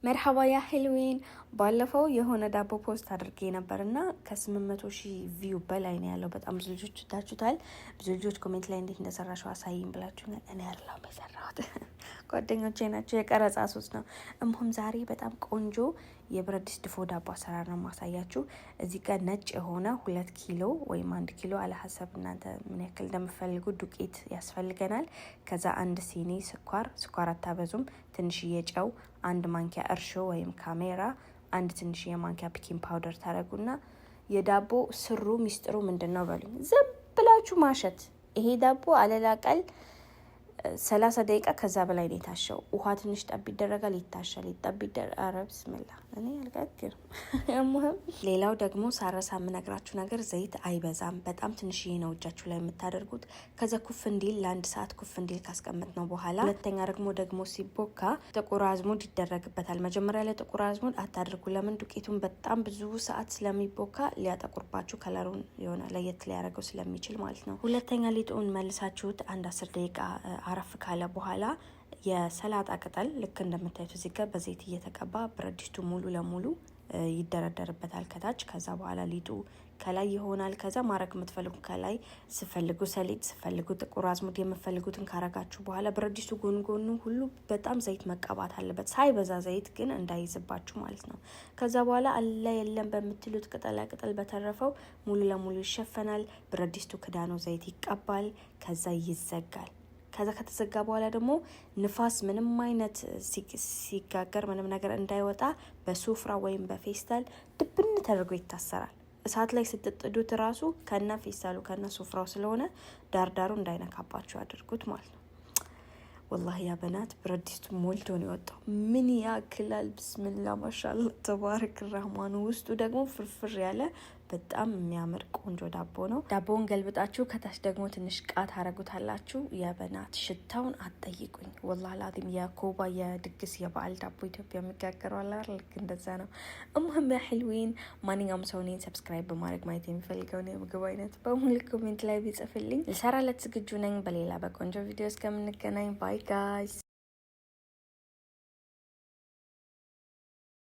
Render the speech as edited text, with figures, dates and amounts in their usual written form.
مرحبا يا حلوين። ባለፈው የሆነ ዳቦ post አድርጌ ነበርና ከ800,000 view በላይ ነው ያለው። በጣም ብዙ ልጆች ወዳችሁታል። ብዙ ልጆች comment ላይ እንዴት እንደሰራሽው አሳይኝ ብላችሁኛል። እኔ አይደለሁም የሰራሁት፣ ጓደኞቼ ናቸው። የቀረጻ ሱስ ነው። እምሁም ዛሬ በጣም ቆንጆ የብረት ድስት ድፎ ዳቦ አሰራር ነው ማሳያችሁ። እዚህ ጋር ነጭ የሆነ 2 ኪሎ ወይም 1 ኪሎ على حسب እናንተ ምን ያክል እንደምፈልጉ ዱቄት ያስፈልገናል። ከዛ አንድ ሲኒ ስኳር፣ ስኳር አታበዙም፣ ትንሽዬ ጨው፣ አንድ ማንኪያ እርሾ ወይም ካሜራ፣ አንድ ትንሽዬ ማንኪያ baking powder ታደረጉና የዳቦ ስሩ ሚስጥሩ ምንድን ነው በሉኝ። ዝም ብላችሁ ማሸት። ይሄ ዳቦ አለላቀል 30 ደቂቃ ከዛ በላይ ነው የታሸው። ውሃ ትንሽ ጠብ ይደረጋል፣ ይታሻል፣ ይጠብ ይደረጋል። ኧረ ብስሚላ እኔ አልጋግርም። المهم ሌላው ደግሞ ሳረሳ የምነግራችሁ ነገር ዘይት አይበዛም። በጣም ትንሽዬ ነው እጃችሁ ላይ የምታደርጉት። ከዛ ኩፍ እንዲል ለአንድ ሰዓት ኩፍ እንዲል ካስቀመጥነው በኋላ፣ ሁለተኛ ደግሞ ሲቦካ ጥቁር አዝሙድ ይደረግበታል። መጀመሪያ ላይ ጥቁር አዝሙድ አታድርጉ። ለምን? ዱቄቱን በጣም ብዙ ሰዓት ስለሚቦካ ሊያጠቁርባችሁ፣ color ኡን የሆነ ለየት ሊያደርገው ስለሚችል ማለት ነው። ሁለተኛ ሊጡን መልሳችሁት አንድ 10 ደቂቃ አረፍ ካለ በኋላ የሰላጣ ቅጠል ልክ እንደምታዩት እዚህ ጋር በዘይት እየተቀባ ብረት ድስቱ ሙሉ ለሙሉ ይደረደርበታል ከታች። ከዛ በኋላ ሊጡ ከላይ ይሆናል። ከዛ ማድረግ የምትፈልጉ ከላይ ስፈልጉ ሰሊጥ፣ ስፈልጉ ጥቁር አዝሙድ የምፈልጉትን ካረጋችሁ በኋላ ብረት ድስቱ ጎን ጎኑ ሁሉ በጣም ዘይት መቀባት አለበት። ሳይበዛ ዘይት ግን እንዳይዝባችሁ ማለት ነው። ከዛ በኋላ አለ የለም በምትሉት ቅጠላ ቅጠል በተረፈው ሙሉ ለሙሉ ይሸፈናል። ብረት ድስቱ ክዳኑ ዘይት ይቀባል። ከዛ ይዘጋል። ከዛ ከተዘጋ በኋላ ደግሞ ንፋስ ምንም አይነት ሲጋገር ምንም ነገር እንዳይወጣ በሱፍራ ወይም በፌስታል ድብን ተደርጎ ይታሰራል። እሳት ላይ ስትጥዱት ራሱ ከነ ፌስታሉ ከነ ሱፍራው ስለሆነ ዳርዳሩ እንዳይነካባችሁ አድርጉት ማለት ነው። والله يا بنات ብረት ድስቱ ሞልቶ ነው የወጣው። ምን ያክላል! بسم الله ما شاء الله تبارك الرحمن። ውስጡ ደግሞ ፍርፍር ያለ በጣም የሚያምር ቆንጆ ዳቦ ነው። ዳቦውን ገልብጣችሁ ከታች ደግሞ ትንሽ ቃ ታረጉታላችሁ። يا بنات ሽታውን አትጠይቁኝ። والله العظيم የኮባ የድግስ የበዓል ዳቦ ኢትዮጵያ የሚጋገረው አለ፣ ልክ እንደዛ ነው። المهم يا حلوين ማንኛውም ሰው እኔን subscribe በማድረግ ማየት የሚፈልገውን የምግብ አይነት በሙሉ comment ላይ ቢጽፍልኝ ልሰራለት ዝግጁ ነኝ። በሌላ በቆንጆ ቪዲዮ እስከምንገናኝ bye guys።